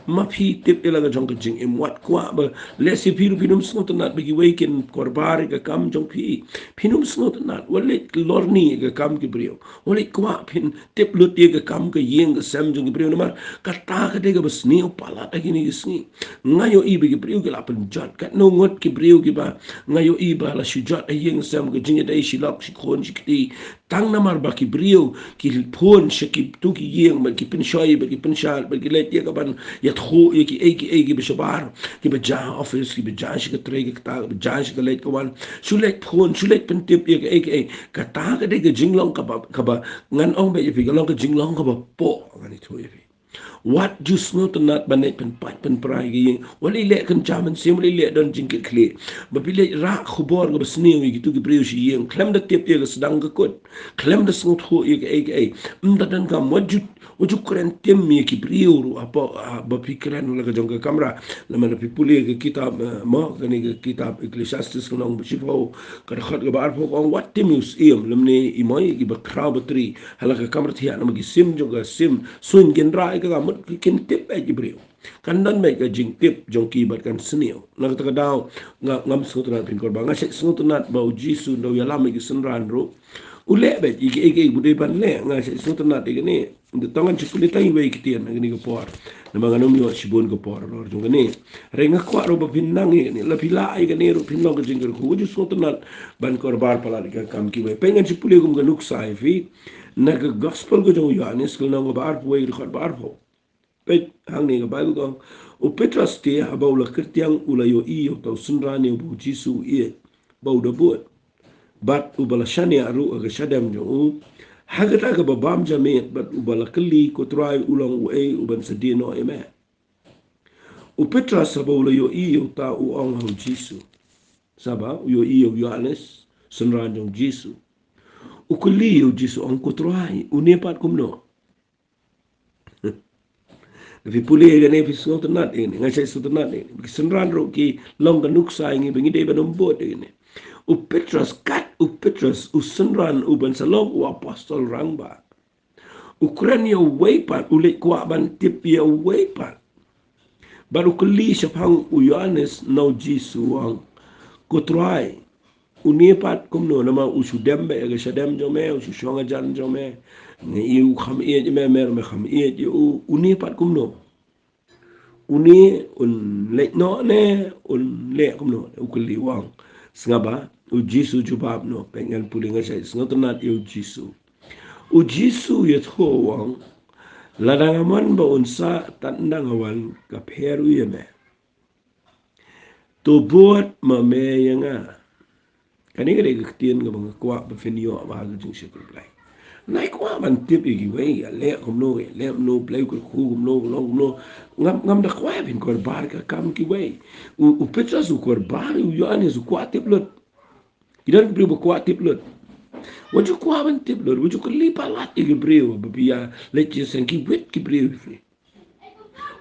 Ma phi tip ïa la ka jong ka jingim. Wat kwah ba lehse phi ruh phin ym sngewtynnad ba kiwei kin kor bar ïa ka kam jong phi. Phin ym sngewtynnad. Wat leit lorni ïa ka kam ki briew. Wat leit kwah phin tip lut ïa ka kam ka ïing ka sem jong ki briew, namar kata ka dei kaba sniew palat ha kine ki sngi. Nga ïohi ba ki briew ki la pynjot, katno ngut ki briew kiba nga ïohi ba la shu jot ha ïing sem, ka jingïadei shi lok shi khun shi kti, tang namar ba ki briew ki phone sha kitu ki ïing, bad ki pynshoi, bad ki pynshad, bad ki leit ïa kaban ïathuh ïa kiei kiei kiba shabar, kiba jia ha office, kiba jia sha ka trei ka kta, kiba jia sha ka leit ka wan, shu leit phone, shu leit pyntip ïa kiei kiei. Kata ka dei ka jinglong kaba, kaba ngan ong beit ïa phi, ka long ka jinglong kaba poh, ngan ïathuh ïa phi. Wat ju sngewtynnad ban leit pynpait pynpra ïa ki ïing. Wat leit leh kynja mynsiem, wat leit leh don jingkitkhlieh. Ba phi leit rah khubor kaba sniew ïa kitu ki briew sha ïing, khlem da tip ïa ka sdang ka kut, khlem da sngewthuh ïa kiei kiei. Ym da donkam. Wat ju, wat ju kren tim ïa ki briew ruh, haba, haba phi kren la ka jong ka kamra. Lada phi pule ka kitab, eh, mo, kane ka kitab Ecclesiastes ka lynnong ba shiphew, ka dkhot kaba arphew, ka ong, wat tim ïa u syiem lymne i moi, kiba khraw batri ha la ka kamra thiah, namar ki sim jong ka sim suiñ kin rah ïa ka, ka mut ki kin tip beit ki briew. Kan don beit ka jingtip jong ki bad kan sniew. Na kata ka daw nga, ngam sngewtynnad phin kor bar. Nga shait sngewtynnad ba U Jisu ynda u ïalam ïa ki synran ruh, u leh beit ïa kiei kiei ba u dei ban leh. Nga shait sngewtynnad ïa kane. Ynda tang ngan shu pule tang iwei i ktien ha kane ka por, namar ngan ym ïoh shibun ka por halor jong kane. Hynrei nga kwah ruh ba phin nang ïa kane, la phi lah ïa kane ruh phin long ka jingkyrkhu. Wat ju sngewtynnad ban kor bar palat ïa ka kam kiwei. Peit, ngan shu pule kum ka nuksa ïa phi na ka Gospel ka jong u Ïoannis, ka lynnong kaba arphew wei, ka dkhot ba arphew. Peit hangne ka Baibl ka ong, u Petros te haba u la kyrtiang u la ïohi ïa uta u synran ïa uba U Jisu u ïeit ba u da bud, bad uba la shaniah ruh ha ka shadem jong u. Ha kata kaba bam janmiet bad uba la kylli, "Ko Trai, u long uei uban sa die noh ïa me?" U Petros haba u la ïohi ïa uta u ong ha U Jisu. Saba u ïohi ïa u Ïoannis, synran jong U Jisu. U kylli ïa U Jisu, ong, "Ko Trai, une pat kumno?" Phi pule ïa kane phi sngewtynnad ïa kane, nga shait sngewtynnad ïa kane. Ki synran ruh ki long ka nuksa ïa ngi ba ngi dei ban ym bud ïa kane. U Petros, kat u Petros, u synran uban sa long u apostol rangbah, u kren ïa uwei pat, u leit kwah ban tip ïa uwei pat. Bad u kylli shaphang u Ïoannis na U Jisu, u ong, "Ko Trai, une pat kumno, namar u shu dem beit ha ka shadem jong me, u shu shong hajan jong me. Nga ïohi u kham ïeit ïa me, me ruh me kham ïeit ïa u. Une pat kumno? Une un leit noh ne un leh kumno?" U kylli, u ong. Sngap bha, U Jisu jubab noh. Peit, ngan pule, nga shait sngewtynnad ïa U Jisu. U Jisu u ïathuh, u ong, "Lada nga mon ba un sah tad ynda nga wan, ka pher u ïa me. To bud ma me ïa nga." Kane ka dei ka ktien kaba nga kwah ba phin ïoh bha ha ka jingshakri Blei. Nai kwah ban tip ïa kiwei, ïa leh kumno, ïa leh kumno, Blei u kyrkhu kumno, u long kumno. Ngam, ngam da kwah phin kor bar ïa ka kam kiwei. U, u Petros u kor bar, u Ïoannis u kwah tip lut. Ki don ki briew ba kwah tip lut. Wat ju kwah ban tip lut, wat ju kylli palat ïa ki briew ba phi ïa leit jingïaseng, ki wit ki briew ïa phi.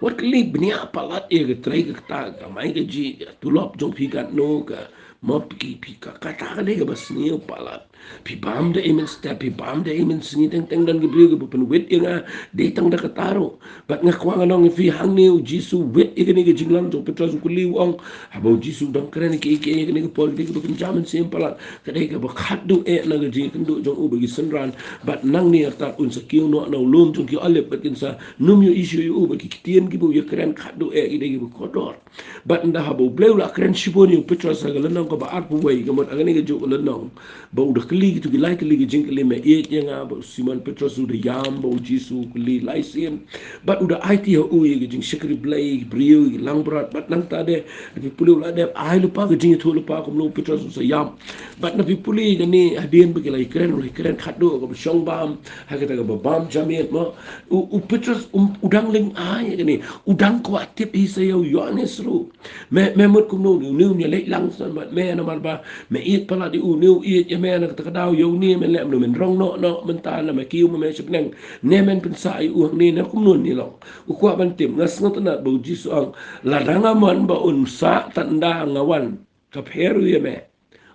Wat kylli bniah palat ïa ka trei ka kta, ka kamai kajih, ka tulop jong phi katno, ka mop ki phi ka, kata ka dei kaba sniew palat. Phi bam da ei mynstep, phi bam da ei mynsngi, teng teng don ki briew kiba pynwit ïa nga dei tang da kata ruh. Bad nga kwah ngan ong ïa phi hangne, U Jisu u wit ïa kane ka jinglang jong u Petros, u kylli, u ong. Haba U Jisu u dang kren ïa kiei kiei ha kane ka por, ki dei kiba kynja mynsiem palat. Ka dei kaba khatduh eh na ka jingïakynduh jong u bad ki synran. Bad nangne artat un sa kiew noh na u lum jong ki Olib bad kin sa nym ïohi shuh ïa u, bad ki ktien kiba u ïakren khatduh eh ki dei kiba kordor. Bad ynda haba U Blei u la kren shibun ïa u Petros ha ka lynnong kaba arphew wei, ka mut ha kane kajuh ka lynnong ba u da kylli kito ki lai tylli ki jingkylli, me ïeit ïa nga? Bad u Simon Petros u da ïam ba u Jisu u kylli lai sien. Bad u da aiti ha u ïa ka jingshakri Blei, briew, ïa ki langbrot. Bad nangta de, na phi pule u la dep ai lypa ka jingïathuhlypa kumno u Petros u sa ïam. Bad na phi pule kane hadien ba ki la ïakren, u la ïakren khatduh kaba shong bam ha kata kaba bam jabieng mo. U, u Petros, um, u dang lyngngai ïa kane, u dang kwah tip hi sa ïa u Ïoannis ruh. Me, me mut kumno une, une u ïaleit lang san bad me, namar ba me ïeit palat ïa u, une u ïeit ïa me, na kata ka daw ïa une men leh kumno, men rong noh noh mynta, lada me kiew ma me sha bneng, ne men pynsah ïa u hangne, ne kumno ne long? U kwah ban tip. Nga sngewtynnat ba u Jisu u ong, lada nga mon ba un sah tad ynda nga wan, ka pher u ïa me.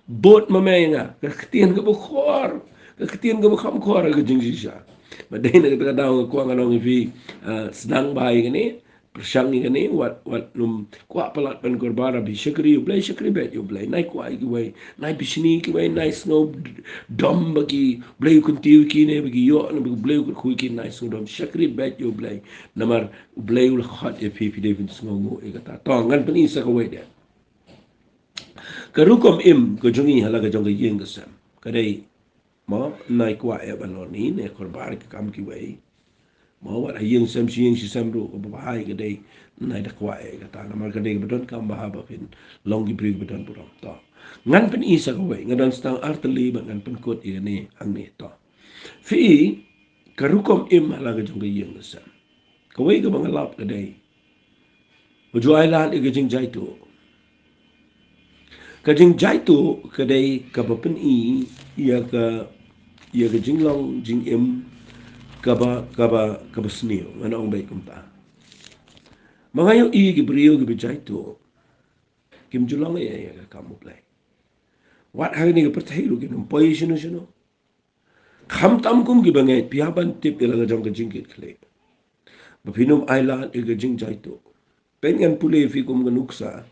Bud ma me ïa nga, ka ktien kaba khor, ka ktien kaba kham khor ha ka jingshisha. Bad dei na kata ka daw nga kwah ngan ong ïa phi, ah, sdang bha ïa kane, pyrshang ïa kane, wat, wat nym kwah palat ban kyrpad, phi shakri ïa u Blei, shakri beit ïa u Blei, nai kwah ïa kiwei, nai bishni ïa kiwei, nai sngew dom ba ki Blei u kyntiew ïa ki, ne ba ki ïoh, ne ba ki Blei u kyrkhu ïa ki, nai sngew dom, shakri beit ïa u Blei. Namar u Blei u la khot ïa phi, phi dei phin sngewnguh ïa kata. To, ngan pyni sa kawei de. Ka rukom im ka jong ngi ha la ka jong ka ïing ka sem ka dei, mo, nai kwah ïa ban lor ni, ne kyrpad ïa ka kam kiwei. Mo, wat ha ïing sem shi ïing shi sem ruh kaba bha ka dei nai da kwah ïa kata, namar ka dei kaba donkam bha ba phin long ki briew kiba don burom. To, ngan pyni sa kawei, nga don tang ar tylli bad ngan pynkut ïa kane hangne. To, phi i ka rukom im ha la ka jong ka ïing ka sem. Kawei kaba nga lap ka dei, u ju ai lad ïa ka jingjaituh. Ka jingjaituh ka dei kaba pyni ïa ka, ïa ka jinglong jingim kaba, kaba, kaba sniew, ngan ong beit kumta. Ma nga ïohi ki briew kiba jaituh kim ju long ei ei ïa ka kam u Blei. Wat ha kane ka pyrthei ruh kim nym poi shano shano. Khamtam kum kiba ngeit, phi hap ban tip ïa la ka jong ka jingkitkhlieh ba phin nym ai lad ïa ka jingjaituh. Peit, ngan pule ïa phi kum ka nuksa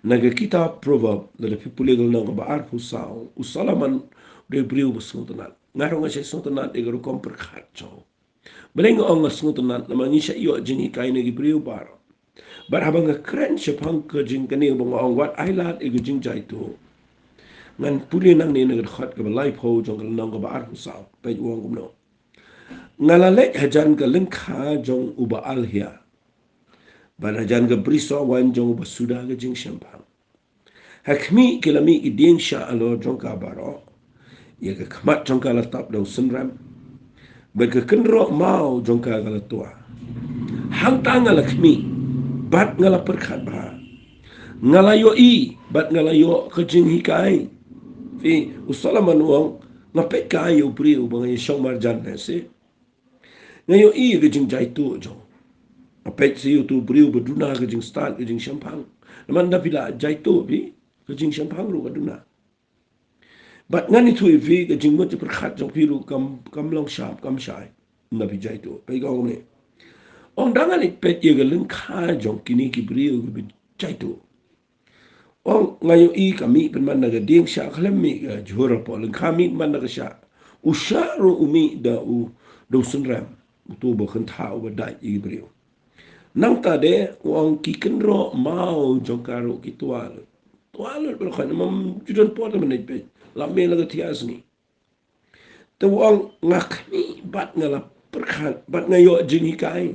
na ka kitab Proverb, lada phi pule ka lynnong kaba arphew saw. U Solomon u dei u briew ba sngewtynnat. Nga ruh nga shait sngewtynnat ïa ka rukom pyrkhat jong u. Balei nga ong nga sngewtynnat? Namar ngi shait ïoh jinghikai na ki briew baroh. Bad haba nga kren shaphang ka jing kane ba nga ong wat ai lad ïa ka jingjaituh, ngan pule nangne na ka dkhot kaba laiphew jong ka lynnong kaba arphew saw. Peit u ong kumno: Nga la leit hajan ka lyngkha jong u Baal Hia, bad hajan ka brisoh waiñ jong u basuda ka jingshemphang. Ha khmih ki la mih ki dieng shah halor jong ka baroh. Ïa ka khmat jong ka la tap da u synrem, bad ka kynroh maw jong ka ka la twa. Hangta nga la khmih bad nga la pyrkhat bha. Nga la ïohi bad nga la ïoh ka jinghikai. Phi, u Solomon u ong, nga peit kai ïa u briew uba nga ïashong marjan ne se. Nga ïohi ïa ka jingjaituh jong u. Nga peit sa ïa utu u briew ba duna ka jingstad ka jingshemphang. Namar ynda phi la jaituh phi, ka jingshemphang ruh ka duna. Bad ngan ïathuh ïa phi, ka jingmut jingpyrkhat jong phi ruh kam, kam long sharp, kam shai ynda phi jaituh. Peit ka ong kumne. Ong, da nga leit peit ïa ka lyngkha jong kine ki briew kiba jaituh. Ong, nga ïohi ka mih pynban na ka dieng shah, khlem mih ka jhur hapoh lyngkha, mih pynban na ka shah. U shah ruh u mih da u, da u synrem, utu uba kyntha uba dait ïa ki briew. Nangta de u ong, ki kynroh maw jong ka ruh ki twa lut. Twa lut baroh khoit, namar ym ju don por te ban leit peit. La mih la ka thiah sngi. Te u ong, nga khmih bad nga la pyrkhat bad nga ïoh jinghikai.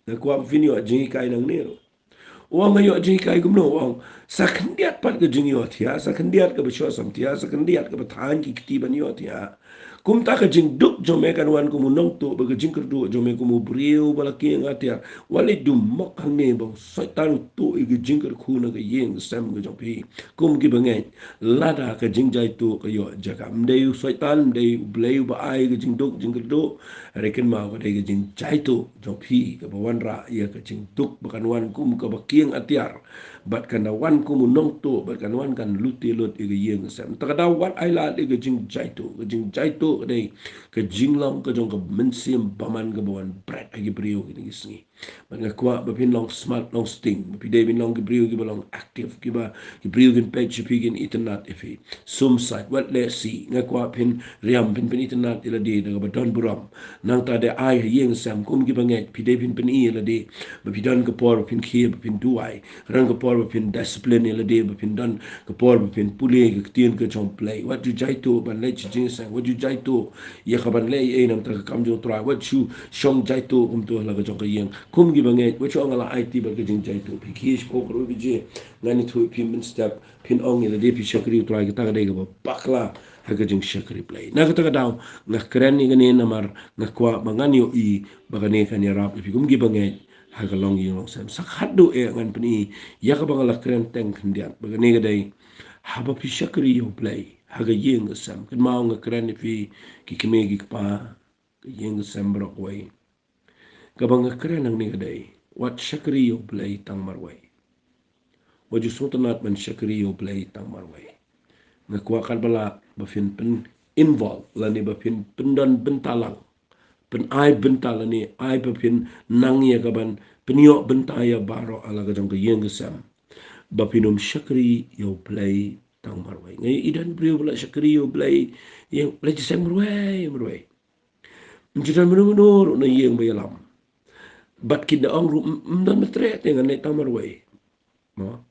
Nga kwah ba phin ïoh jinghikai nangne ruh. U ong, nga ïoh jinghikai kumno? U ong, sa khyndiat pat ka jingïohthiah, sa khyndiat kaba shu samthiah, sa khyndiat kaba thaiñ ki kti ban ïohthiah, kumta ka jingduk jong me kan wan kum u nongtuh, bad ka jingkyrduh jong me kum u briew ba la kieng atiar. Wat leit dumok hangne ba u Soitan u tuh ïa ka jingkyrkhu na ka ïing ka sem ka jong phi kum kiba ngeit. Lada ka jingjaituh ka ïoh jaka, ym dei u Soitan, ym dei U Blei uba ai ka jingduk jingkyrduh. Hynrei kynmaw, ka dei ka jingjaituh jong phi kaba wanrah ïa ka jingduk ba kan wan kum kaba kieng atiar, bad kan da wan kum u nongtuh, bad kan wan kan lute lut ïa ka ïing ka sem. Te ka daw wat ai lad ïa ka jingjaituh. Ka jingjaituh ka dei ka jinglong ka jong ka mynsiem bymman kaba wan bret ha ki briew kine ki sngi. Bad nga kwah ba phin long smart, long sting, ba phi dei phin long ki briew kiba long active, kiba, ki briew kin peit sha phi, kin itynnad ïa phi. Sum sait, wat leh sih, nga kwah phin riam, phin, phin itynnad ïa lade da kaba don burom. Nangta de ai ha ïing sem kum kiba ngeit, phi dei phin pyni ïa lade ba phi don ka por ba phin khie, ba phin duwai. Ran ka por ba phin discipline ïa lade, ba phin don ka por ba phin pule ïa ka ktien ka jong U Blei. Wat ju jaituh ban leit sha jingïaseng, wat ju jaituh ïa ka ban leh ei ei namar ka kam jong U Trai. Wat ju shong jaituh kumto ha la ka jong ka ïing. Kum ki bangeit, wat ju ong nga la aiti bad ka jingjaituh. Phi kiew shapoh ka ruh biji, ngan ïathuh ïa phi mynstep, phin ong ïa lade phi shakri U Trai, kata ka dei kaba bakla ha ka jingshakri Blei. Na kata ka daw, nga kren ïa kane namar nga kwah ba ngan ïohi ba kane kan ïarap ïa phi kum ki bangeit ha ka longïing longsem. Sa khatduh eh ngan pyni ïa kaba nga la kren teng khyndiat, ba kane ka dei haba phi shakri ïa U Blei ha ka ïing ka sem. Kynmaw nga kren ïa phi ki kmie ki kpa, ka ïing ka sem baroh kawei. Kaba nga kren hangne ka dei, wat shakri ïa U Blei tang marwei. Wat ju sngewtynnat ban shakri ïa U Blei tang marwei. Nga kwah katba lah ba phin pyn-involve lane ba phin pyndon bynta lang, pyn-ai bynta lane ai ba phin nang ïa ka ban pynïoh bynta ïa baroh ha la ka jong ka ïing ka sem, ba phin ym shakri ïa U Blei tang marwei. Nga ïohi don briew ba la shakri ïa U Blei, ïa leit jingïaseng marwei marwei. Ym ju don mano mano ruh na ïing ba ïalam. Bad kin da ong ruh, ym, ym don ba treh te ngan leit tang marwei. Mo.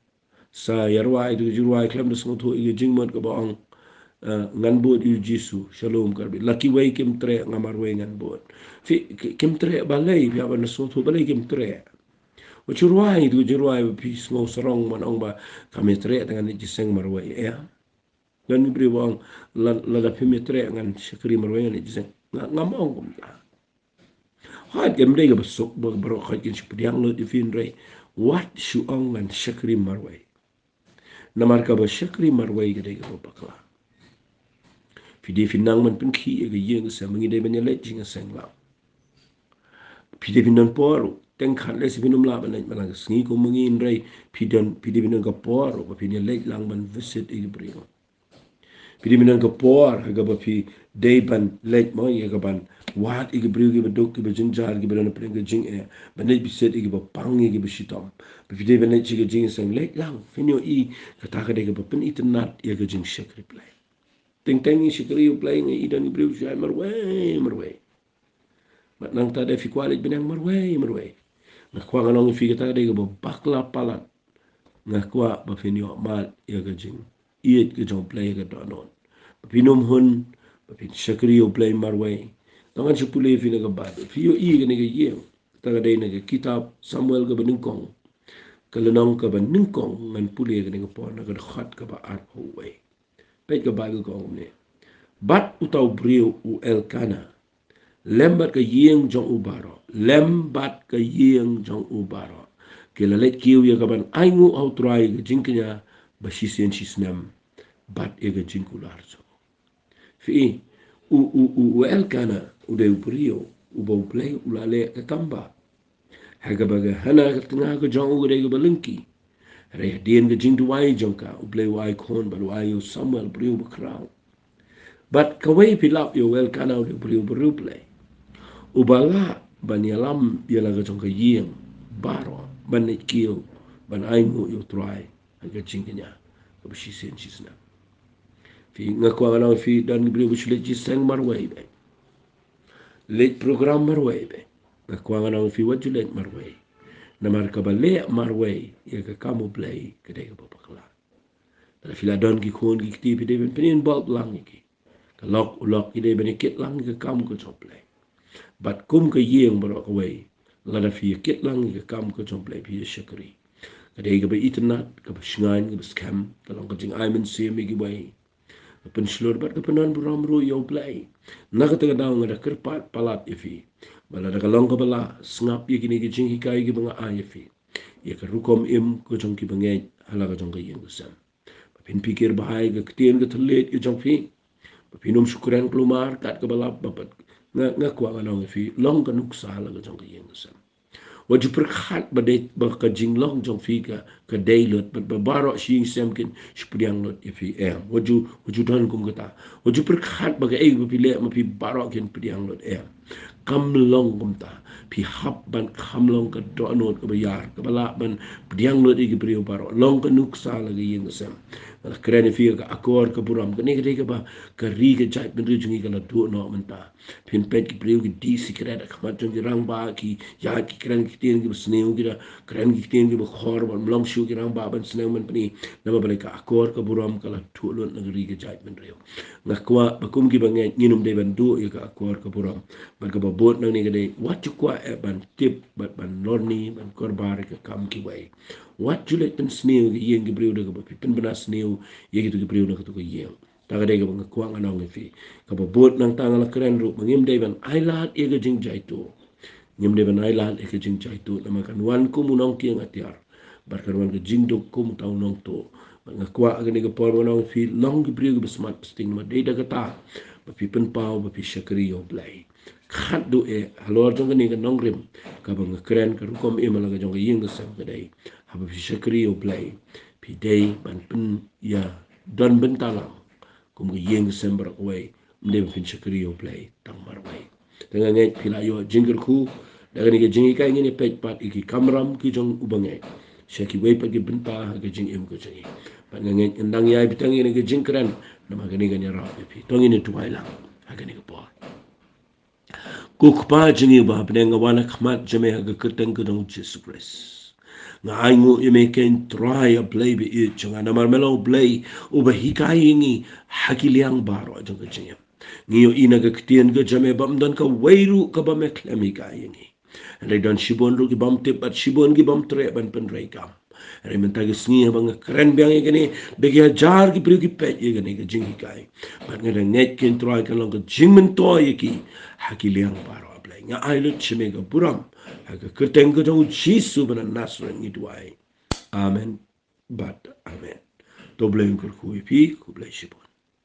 Sa ïa rwai, tu ju rwai khlem da sngewthuh ïa ka jingmut kaba ong, eh, ngan bud ïa U Jisu, shalom kyrbi. La kiwei kim treh, nga marwei ngan bud. Phi, ki-, kim treh balei, phi hap ban sngewthuh balei kim treh. Wat ju rwai, tu ju rwai, phi sngew sarong ban ong ba kam ïa treh te ngan leit jingïaseng marwei. Ïa. Don ki briew ba ong, la, lada phim ïa treh ngan shakri marwei ngan leit jingïaseng. Nga, ngam ong kumta. Hooid, kam dei kaba suk ba baroh khoit kin shu pdiang lut ïa phi, hynrei wat shu ong ngan shakri marwei. Namar kaba shakri marwei ka dei kaba bakla. Phi dei phin nang ban pynkhih ïa ka ïing ka sem, ma ngi dei ban ïaleit jingïaseng lang. Phi dei phin don por ruh, teng khatlei sa phin ym lah ban leit man la ka sngi kum ma ngi, hynrei phi don, phi dei phin don ka por ruh ba phin ïaleit lang ban visit ïa ki briew. Phi dei phin don ka por ha kaba phi dei ban leit, mo, ïa ka ban wad ïa ki briew kiba duk, kiba jynjar, kiba don hapdeng ka jingeh, ban leit visit ïa kiba pang, ïa kiba shitom. Ba phi dei ban leit sha ka jingïaseng, leit lang, phin ïohi kata ka dei kaba pynitynnad ïa ka jingshakri Blei. Teng teng ïa shakri U Blei nga ïohi don ki briew shu ïaid marwei marwei. Bad nangta da phi kwah leit bniah marwei marwei. Nga kwah ngan ong ïa phi kata ka dei kaba bakla palat. Nga kwah ba phin ïoh mad ïa ka jingïeit ka jong U Blei ïa ka dohnud. Ba phin ym hun, ba phin shakri ïa U Blei marwei. Tang ngan shu pule ïa phi na ka Baibl. Phi ïohi kane ka ïing. Kata ka dei na ka kitab Samuel kaba nyngkong. Ka lynnong kaba nyngkong ngan pule ïa kane ka por na ka dkhot kaba arphew wei. Peit ka Baibl ka ong kumne. Bad uta u briew u Elkana, lem bad ka ïing jong u baroh, lem bad ka ïing jong u baroh, ki la leit kiew ïa ka ban ainguh ha U Trai ïa ka jingkñia ba shisien shisnem bad ïa ka jingkular jong u. Phi i, u, u, u, u Elkana u dei u briew uba U Blei u la leh ka kam ba ha kaba ka Hana ka tnga ka jong u ka dei kaba lyngkhi. Hynrei hadien ka jingduwai jong ka, U Blei u ai khun bad u ai ïa u Samuel briew bakhraw. Bad kawei phi lap ïa u Elkana u dei u briew, briew Blei, uba lah ban ïalam ïa la ka jong ka ïing baroh ban leit kiew ban ainguh ïa U Trai ha ka jingkñia kaba shisien shisnem. Phi, nga kwah ngan ong ïa phi, don ki briew ba shu leit jingïaseng marwei beit. Leit program marwei beit. Nga kwah ngan ong ïa phi, wat ju leit marwei. Namar kaba leh marwei ïa ka kam U Blei ka dei kaba bakla. Lada phi la don ki khun ki kti, phi dei ban pyn-involve lang ïa ki. Ka lok u lok ki dei ban ïakit lang ïa ka kam ka jong U Blei. Bad kum ka ïing baroh kawei, lada phi ïakit lang ïa ka kam ka jong U Blei, phi ïa shakri. Ka dei kaba itynnad, kaba shngaiñ, kaba skhem, ka long ka jingai mynsiem ïa kiwei, ka pynshlur bad ka pyndonburom ruh ïa U Blei. Na kata ka daw nga da kyrpad palat ïa phi ba lada ka long kaba lah, sngap ïa kine ki jinghikai kiba nga ai ïa phi ïa ka rukom im ka jong ki bangeit ha la ka jong ka ïing ka sem. Ba phin pyrkhat bha ïa ka ktien ka thylliej ka jong phi. Ba phin ym shu kren kulmar kat kaba lap ba pat. Nga, nga kwah ngan ong ïa phi, long ka nuksa ha la ka jong ka ïing ka sem. Wat ju pyrkhat ba dei ba ka jinglong jong phi ka, ka dei lut, bad ba baroh shi ïing sem kin shu pdiang lut ïa phi, em. Wat ju, wat ju don kum kata. Wat ju pyrkhat ba kaei ba phi leh ma phi baroh kin pdiang lut, em. Kam long kumta. Phi hap ban kham long ka dohnud kaba ïar, kaba lah ban pdiang lut ïa ki briew baroh. Long ka nuksa ha la ka ïing ka sem. Nga la kren ïa phi ïa ka akor ka burom. Kane ka dei kaba ka ri ka jaitbynriew jong ngi ka la duh noh mynta. Phin peit ki briew ki dih sikret ha khmat jong ki rangbah, ki ïaid ki kren ki ktien kiba sniew, ki da kren ki ktien kiba khor, ban long shuh ki rangbah ban sneng ban pyni. Namar balei? Ka akor ka burom ka la duh lut na ka ri ka jaitbynriew. Nga kwah ba kum kiba ngeit ngin ym dei ban duh ïa ka akor ka burom. Bad kaba bud nangne ka dei, wat ju kwah eh ban tip bad ban lorni, ban korbar ïa ka kam kiwei. Wat ju leit pynsniew ïa ka ïing ki briew da kaba phi pynbna sniew ïa kito ki briew na kato ka ïing. Ta ka dei kaba nga kwah ngan ong ïa phi. Kaba bud nangta nga la kren ruh ba ngim dei ban ailad ïa ka jingjaituh. Ngim dei ban ailad ïa ka jingjaituh, namar kan wan kum u nongkieng atiar. Bad kan wan ka jingduk kum uta u nongtuh. Bad nga kwah ha kane ka por ban ong ïa phi, long ki briew kiba smat sting, namar dei da kata ba phi pynpaw ba phi shakri ïa U Blei. Khatduh eh halor jong kane ka nongrim kaba nga kren, ka rukom im ha la ka jong ka ïing ka sem ka dei, haba phi shakri ïa U Blei, phi dei ban pynïadon bynta lang kum ka ïing ka sem baroh kawei. Ym dei ba phin shakri ïa U Blei tang marwei. Te nga ngeit phi la ïoh jingkyrkhu da kane ka jinghikai. Ngin ïa peit pat ïa ki kamram ki jong u bangeit sha kiwei pat ki bynta ha ka jingim ka jong ngi. Bad nga ngeit ngan dang ïai bteng ïa kane ka jingkren, namar kane kan ïarap ïa phi. To ngin ïa duwai lang ha kane ka por. Ko Kpa jong ngi uba ha bneng, nga wan ha khmat jong me ha ka kyrteng ka jong U Jisu Khrist. Nga ainguh ïa me, ko Trai, A Blei ba ïeit jong nga, namar me long U Blei uba hikai ïa ngi ha ki liang baroh jong ka jingim. Ngi ïohi na ka ktien ka jong me ba ym don kawei ruh kaba me khlem hikai ïa ngi. Hynrei don shibun ruh ki bym tip bad shibun ki bym treh ban pyntrei kam. Hynrei mynta ka sngi haba nga kren biang ïa kane, da ki hajar ki briew ki peit ïa kane ka jinghikai. Bad nga da ngeit, ko Trai, kan long ka jingmyntoi ïa ki ha ki liang baroh, A Blei. Nga ai lut sha me ka burom ha ka kyrteng ka jong U Jisu ba na Nasareth ngi duwai. Amen bad amen. To U Blei un kyrkhu ïa phi. Khublei shibun.